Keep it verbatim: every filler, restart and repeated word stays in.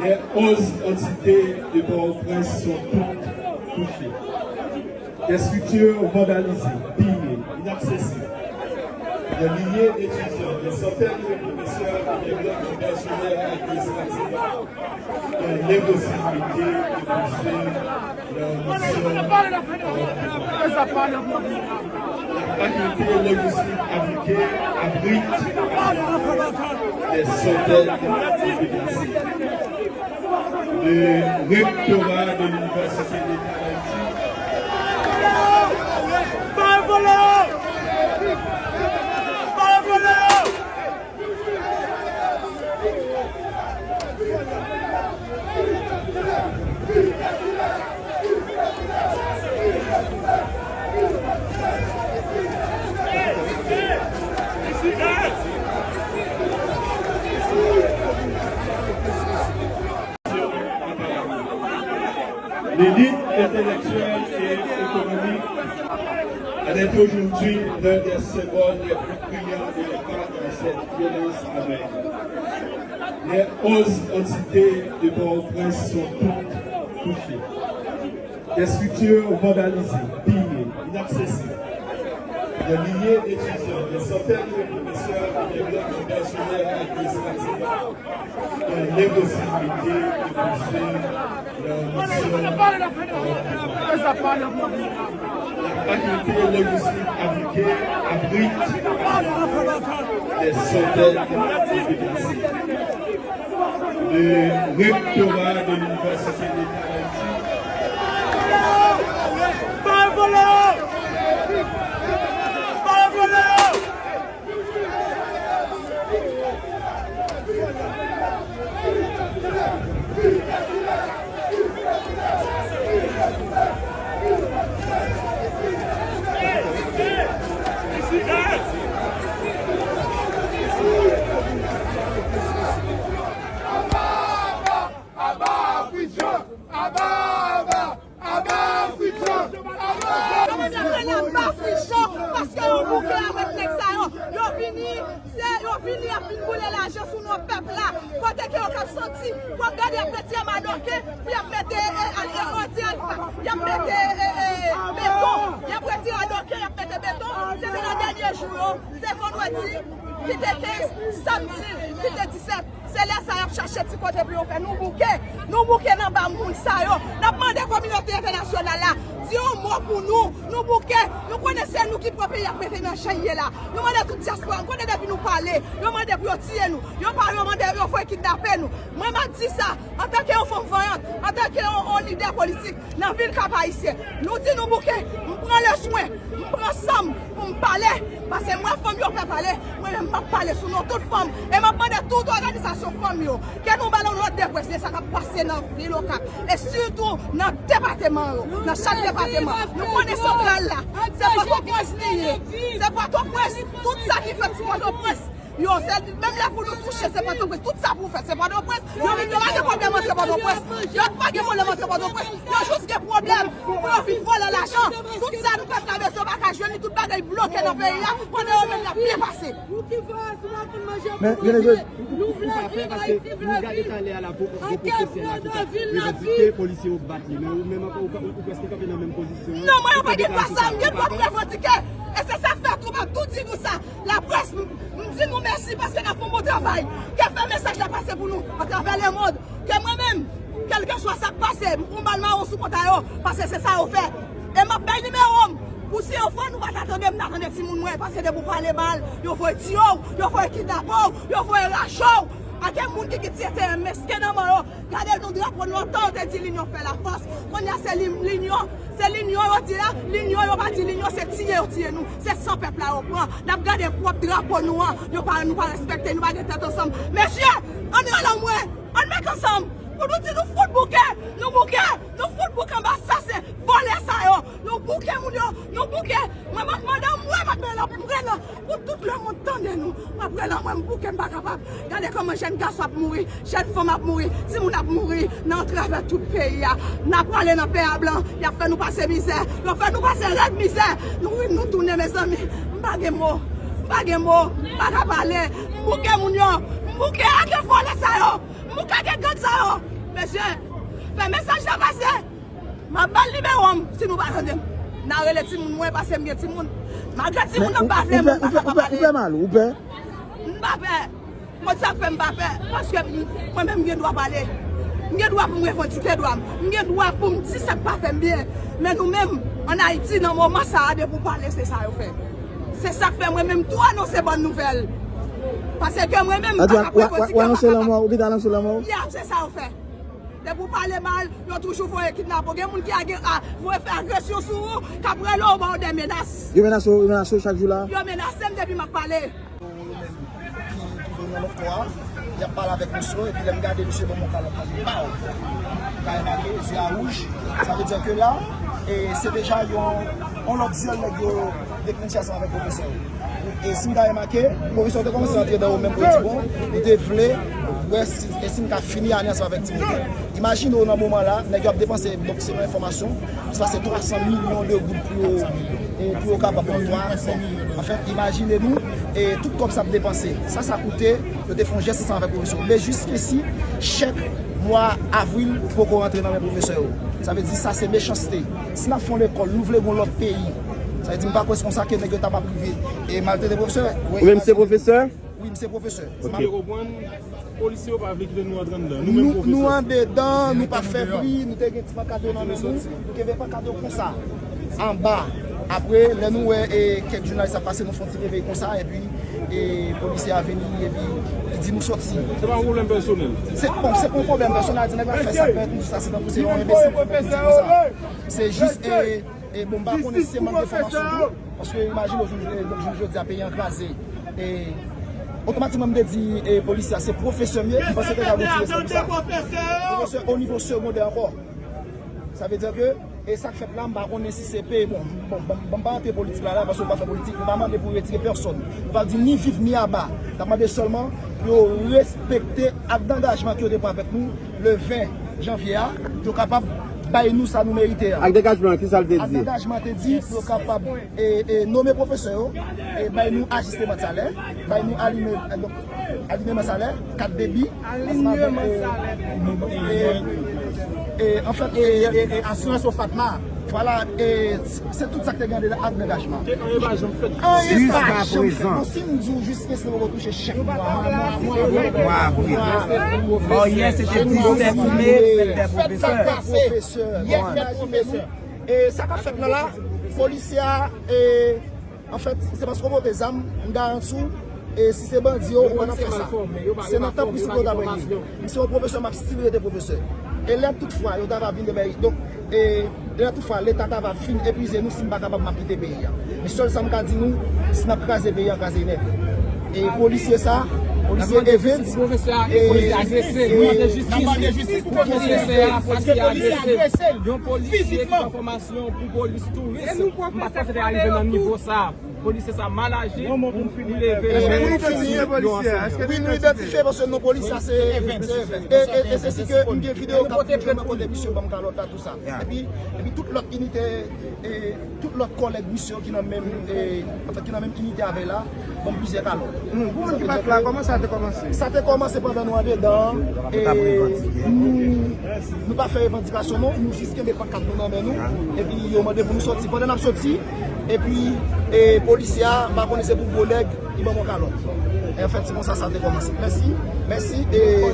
Les onze entités de Port-au-Prince sont toutes touchées. Des structures vandalisées, pillées, inaccessibles. Des milliers d'étudiants, des centaines de professeurs et des membres du personnel administratif ont l'impossibilité de poursuivre leur mission. La faculté linguistique appliquée abrite des centaines de déplacés. Le rectorat de l'Université d'État d'Haïti. L'élite intellectuelle et économique en est aujourd'hui l'un des symboles les plus criants de l'impact de cette violence aveugle. Les onze entités de Port-au-Prince sont toutes touchées. Des structures vandalisées, pillées, inaccessibles. Des milliers d'étudiants, des centaines de professeurs et des membres du personnel administratif ont l'impossibilité de poursuivre leur mission. La faculté linguistique appliquée abrite des centaines de déplacés. Le rectorat de l'Université d'État d'Haïti. Aba, aba, aba, Fritz Jean! Aba, aba, aba, Fritz Jean! Aba, Fritz Jean! Aba, Fritz Jean! Paske yo bouke avèk nèg sa yo. Yo vini, se, yo vini ap vin boule lajan sou non pèp la. Kote ke yo t ap santi, w ap gade y ap retire madoke, pou y ap mete, e, e, e, anti alfa. Y ap mete, e, e, beton. Y ap retire madoke, y ap mete beton. Se te nan dènye jou yo. Se vandredi ki te kenz, samdi ki te disèt. Se lè sa y ap chache ti kote pou yo fè. Nou bouke. Nou bouke nan ba moun sa yo. N ap mande kominote entènasyonal la, di yon mo pou nou. Nou bouke. Nou konnen se nou ki pran peyi a mete nan jan l ye la. Nou mande tout dyaspora. Nou konnen depi nou pale, yo mande pou yo tiye nou. Yo pa, yo mande, yo voye kidnape nou. Mwen, m ap di sa, antanke yon fanm vayant, antanke yon, yon lidè politik, nan vil Kap Ayisyen. Nou di nou bouke, m pran leswen, m pran san m pou m pale, paske m wè fanm yo pè pale, mwen menm m ap pale sou non tout fanm, e m ap mande tout òganizasyon fanm yo, ke nou ba lòt de près de sa k ap pase nan vil Okap, e sitou nan depatman yo, nan chak depatman. Nou konnen santral la, se Pòtoprens li ye, se Pòtoprens, tout sa ki fèt sou Pòtoprens, yo, se menm lè pou nou touche, se Pòtoprens. Tout sa pou fè, se Pòtoprens. Yo menm, yo pa gen pwoblèm antre Pòtoprens. Yo pa gen pwoblèm antre Pòtoprens. Yo jis gen pwoblèm pou yo vin vòlò lajan. Tout sa nou pèp la bezwen, yo pa ka jwenn li, tout bagay bloke nan peyi a, pandan yo menm y ap byen pase. Men, René Joseph, nou vle viv, Ayiti vle viv. An kè vle viv la vi. Polisye yo bat li, men ou menm ankò, ou, ou, ou prèske kanpe nan menm pozisyon an. Non, mwen, yo pa gen dwa sa, m gen dwa pou m revandike. E se sa k fè tou, m ap tou di nou sa. Laprès, m, m di nou mèsi paske n ap fè yon bon travay. Ke fè mesaj la pase pou nou atravè lemonn. Ke mwen menm, kèlkeswa sa k pase, m pran bal mawon sou kont a yo, paske se sa yo fè. E m ap bay nimewo m. Pou si yon fwa nou pa ta tande m, ta tande timoun mwen, paske depi w pale mal, yo voye tiye w, yo voye kidnape w, yo voye rache w. A gen moun ki gen ti enterè mesken nan men yo. Gade nou drapo nou an, tan yo te di linyon fè lafòs. Kounye a se li-, linyon, se linyon yo di la, linyon yo pa di linyon, se tiye yo tiye nou. Se san pèp la yo pran. N ap gade pwòp drapo nou an, yo pa, nou pa respekte, nou pa gen tèt ansanm. Mesye, ann rele mwen, ann met ansanm, pou nou di nou fout bouke, nou bouke, nou fout bouke anba sa se vòlè sa yo. Nou bouke moun yo, nou bouke. Mwen, m ap mande mwen, m ap rele, m ap rele. Pou tout lemonn tande nou. M ap rele mwen, m bouke, m pa kapab. Gade kòman jèn gason ap mouri, jèn fanm ap mouri, timoun ap mouri nan atravè tout peyi a. N ap prale nan pè a blan, y ap fè nou pase mizè, yo fè nou pase rèd mizè. Nou, nou tounen, mezanmi. M pa gen mo, m pa gen mo, m pa ka pale. M bouke moun yo, m bouke ak vòlè sa yo, m bouke ak gang sa yo. Fè mesaj la pase. M ap ba l nimewo m, si nou pa tande m. N a rele timoun mwen, paske m gen timoun. Malgre timoun nan pa vle, mwen pa kapab pale. Ou pè mal, ou pè? M pa pè. Konn sa k fè m pa pè? Paske m, mwen menm m gen dwa pale. M gen dwa pou m revandike dwa m. M gen dwa pou m di sa k pa fè m byen. Men nou menm, ann Ayiti, nan moman sa a, depi w pale, se sa yo fè. Se sa k fè mwen menm tou anonse bòn nouvèl. Paske mwen menm, m pa ka revandike, m pa ka pale. Ou anonse lanmò, ou pito anonse lanmò? Ya, se sa yo fè. Depi w pale mal, yo toujou voye kidnape w. Gen moun ki age-, a, voye fè agresyon sou ou, k ap rele w, ba w de menas. Yo menase w, yo menase w chak jou la? Yo menase m depi m ap pale. Yo menm ki twouve w nan lòt kò a, y ap pale avèk misye, epi lè m gade misye ban m yon kalòt nan men, paw! Kay make, zye a wouj, sa vle di ke la, e se deja yon, yon lòt dyòl nèg yo deklanche ansanm avèk pwofesè yo. E si n ta remake, pwofesè yo te kòmanse rantre dan yo menm pou yo di, bon, yo te vle wè si, e si n ka fini ane ansanm avèk timoun yo. Imajine w nan moman la, nèg yo ap depanse, donk, selon enfòmasyon, sa se twa san milyon de goud pou yo, e pou yo kapab pran twa. Anfen, imajine nou, e tout kòb sa ap depanse. Sa, sa koute, yo te fè yon jès ansanm avèk pwofesè yo. Men jiskesi, chèk mwa avril poko rantre nan men pwofesè yo. Sa vle di, sa se mechanste. Si n ap fè yon lekòl, nou vle gen yon lòt peyi. Sa vle di, m pa kwè se konsa ke nèg yo ta p ap rive e maltrete pwofesè. Ou menm se pwofesè? Wi, m se pwofesè. Ok. Ou konprann? Polisye yo pa vle kite nou antre anndan. Nou menm pwofesè. Nou andedan, nou pa fè bri, nou te gen ti pankad yo nan men nou. Nou kenbe pankad yo konsa, anba. Apre, lè nou wè, e, kèk jounalis ap pase, nou fè yon ti revèy konsa, epi, e, polisye a vini, epi li di nou soti. Se pa yon pwoblèm pèsonèl. Se, bon, se pa yon pwoblèm pèsonèl, di nèg la fè sa, fè tout sa, se tankou se yon enbesil pou di konsa. Se jis, e, E bon, m pa konnen si se mank enfòmasyon tou, paske imajine w, jounen, e, donk, jounen jodi a, peyi an kraze. E otomatikman, m te di, e, polisye a, se pwofesè m ye, m panse ke l ta retire sa pou sa. Pwofesè o nivo segondè ankò. Sa vle di ke, e sa k fèt la, m pa konnen si se peyi, bon, bon, bon, bon, m pa rantre politik la, la, paske m pa fè politik, nou pa mande pou retire pèsòn. Nou pa di ni viv ni aba. N ap mande sèlman pou yo respekte ak dangajman ke yo te pran avèk nou le ven janvye a, pou yo kapab bay nou sa nou merite a. Ak degajman an, ki sa l te di? Ak degajman an te di pou yo kapab, e, e, nome pwofesè yo, e bay nou ajisteman de salè, bay nou alime, e, donk, alineman salè, kat debi, ansanm avèk, e, e, e, anfèt, e, e, e, asirans OFATMA. Vwala, e, se tout sa k te gen ak degajman. Anyen pa janm fèt. Anyen pa janm fèt. Bon, si m di w jiskesi nou poko touche chèk mwa, mwa, mwa, mwa, mwa, mwa. Bon, yè se te disèt me, fèt dè pwofesè. Fèt dè pwofesè. Yè fèt pwofesè. E sa k ap fèt la la, polisye a, e, anfèt, se paske w pote zam, m garanti w, e si se bandi yo, ou pa t ap fè sa. Se nan tan plis pou yo ta premye. M se yon pwofesè, m ap still rete pwofesè. E lè tout fwa, yo ta va vin de bay, donk, e lè tout fwa, Leta ta va fin epuize nou, si m pa kapab, m ap kite peyi a. Men sèl sa m ka di nou, si n ap kraze peyi a, kraze nèt. E polisye sa, polisye Evens, e, e, n ap mande jistis pou pwofesè a, paske li agrese. Yon polisye ki pran fòmasyon pou polis touris, m pa panse te arive nan nivo sa. Polisye sa mal aji pou, pou leve men pou yon ansèyman. Wi, nou idantifye paske non polisye a se, se Evens. E, e, e se si ke m gen videyo k ap toujou mwen kote misye ban m kalòt la, tou sa. Epi, epi tout lòt inite, e, tout lòt kòlèg misye yo ki nan menm, e, anfèt, ki nan menm inite avè l la, ban m plizyè kalòt. Pou moun ki pa t la, kòman sa te kòmanse? Sa te kòmanse pandan nou andedan, e, nou, nou pa fè revandikasyon, non, nou jis kenbe pankad nou nan men nou, epi yo mande pou nou soti. Pandan n ap soti, epi, e, polisye a, m pa konnen se pou gwo nèg, li ban m yon kalòt. E, anfèt, se konsa sa te kòmanse. Mèsi, mèsi, e, e,